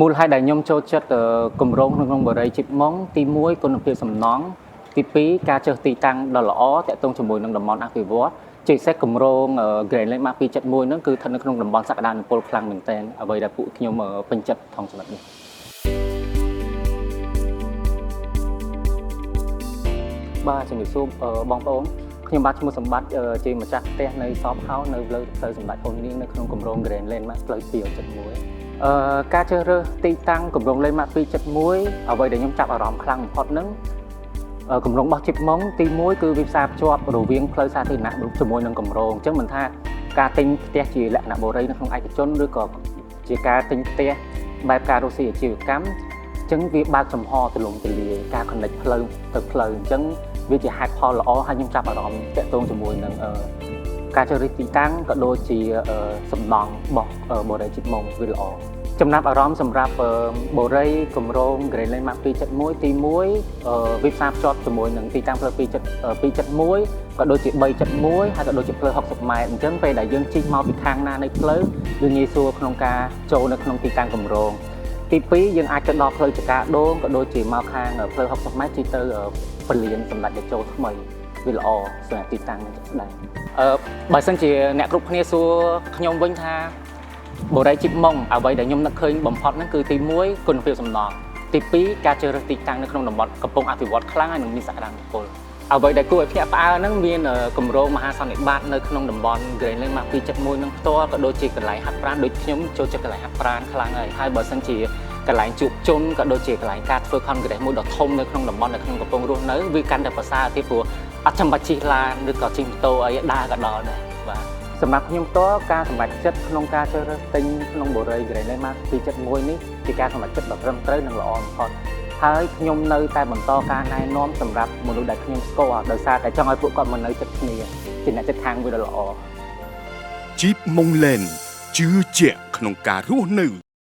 មូលហេតុដែលខ្ញុំចូលចិត្តគម្រោងក្នុងបុរីជីបម៉ុងទី1គុណភាពសំណង់ទី2ការជ្រើសទីតាំងដ៏ល្អតាក់ទងជាមួយនឹងតំបន់អភិវឌ្ឍជាពិសេសគម្រោង Grand Landmark 271ហ្នឹងគឺស្ថិតនៅក្នុងតំបន់សក្តានុពលខ្លាំងមែនទែនអ្វីដែលពួកខ្ញុំពេញចិត្តថងចំណុចនេះបាទជំរាបសួរបងប្អូនខ្ញុំបាទឈ្មោះសម្បត្តិជាម្ចាស់ផ្ទះនៅ Shop House នៅលើផ្លូវសម្ដេចហ៊ុននាងនៅក្នុងគម្រោង Grand Landmark ផ្លូវ271ការជ្រើសរើសទីតាំងគម្រោង Landmark 271អ្វីដែលខ្ញុំចាប់អារម្មណ៍ខ្លាំងបំផុតហ្នឹងគម្រោងរបស់ជីបម៉ុងទី1គឺវាផ្សារភ្ជាប់រវាងផ្លូវសាធារណៈជាមួយនឹងគម្រោងអញ្ចឹងមិនថាការទិញផ្ទះជាលក្ខណៈបុរីនៅក្នុងឯកជនឬក៏ជាការទិញផ្ទះបែបការរកស៊ីអាជីវកម្មអញ្ចឹងវាបើកចំហទូលំទូលាយការ connect ផ្លូវទៅផ្លូវអញ្ចឹងវាជាហេតុផលល្អហើយខ្ញុំចាប់អារម្មណ៍តាក់ទងជាមួយនឹងការជ្រើសរើសទីតាំងក៏ដូចជាសំណង់របស់បុរីជីបម៉ុងវាល្អចំណាប់អារម្មណ៍សម្រាប់បុរីគម្រោង Grand Landmark 271ទី1វាផ្សារភ្ជាប់ជាមួយនឹងទីតាំងផ្លូវ271ក៏ដូចជា371ហើយក៏ដូចជាផ្លូវ60ម៉ែត្រអញ្ចឹងពេលដែលយើងជិះមកពីខាងណានៃផ្លូវវាងាយស្រួលក្នុងការចូលនៅក្នុងទីតាំងគម្រោងទី2យើងអាចទៅដល់ផ្លូវចកាដូងក៏ដូចជាមកខាងផ្លូវ60ម៉ែត្រជិះទៅពលានសម្ដេចតេជោថ្មីវាល្អសម្រាប់ទីតាំងនេះជាក់ស្ដែងបើសិនជាអ្នកគ្រប់គ្នាសួរខ្ញុំវិញថាបុរីជីបម៉ុងអ្វីដែលខ្ញុំនឹកឃើញបំផុតហ្នឹងគឺទី1គុណភាពសំណង់ទី2ការជ្រើសរើសទីតាំងនៅក្នុងតំបន់កំពុងអភិវឌ្ឍខ្លាំងហើយនឹងមានសក្តានុពលអ្វីដែលគួរឲ្យភ្ញាក់ផ្អើលហ្នឹងមានគម្រោងមហាសន្និបាតនៅក្នុងតំបន់ Grand Landmark 271ហ្នឹងផ្ទាល់ក៏ដូចជាកន្លែងហាត់ប្រាណដូចខ្ញុំចូលចិត្តកន្លែងហាត់ប្រាណខ្លាំងហើយហើយបើសិនជាកន្លែងជួបជុំក៏ដូចជាកន្លែងការធ្វើ Congress មួយដ៏ធំនៅក្នុងតំបន់នៅក្នុងកំពុងរស់នៅវាកាន់តែប្រសើរទៀតព្រោះអត់ចាំបាច់ជិះឡានឬក៏ជិះម៉ូតូអីដើរក៏ដល់ដែរបាទសម្រាប់ខ្ញុំផ្ទាល់ការសម្រេចចិត្តក្នុងការជ្រើសរើសទិញក្នុងបុរី Grand Landmark 271នេះជាការសម្រេចចិត្តដ៏ត្រឹមត្រូវនិងល្អបំផុតហើយខ្ញុំនៅតែបន្តការណែនាំសម្រាប់មនុស្សដែលខ្ញុំស្គាល់ដោយសារតែចង់ឲ្យពួកគាត់មកនៅចិត្តគ្នាជាអ្នកចិត្តខាងមួយដ៏ល្អ ជីបម៉ុងលែនជឿជាក់ក្នុងការរស់នៅ។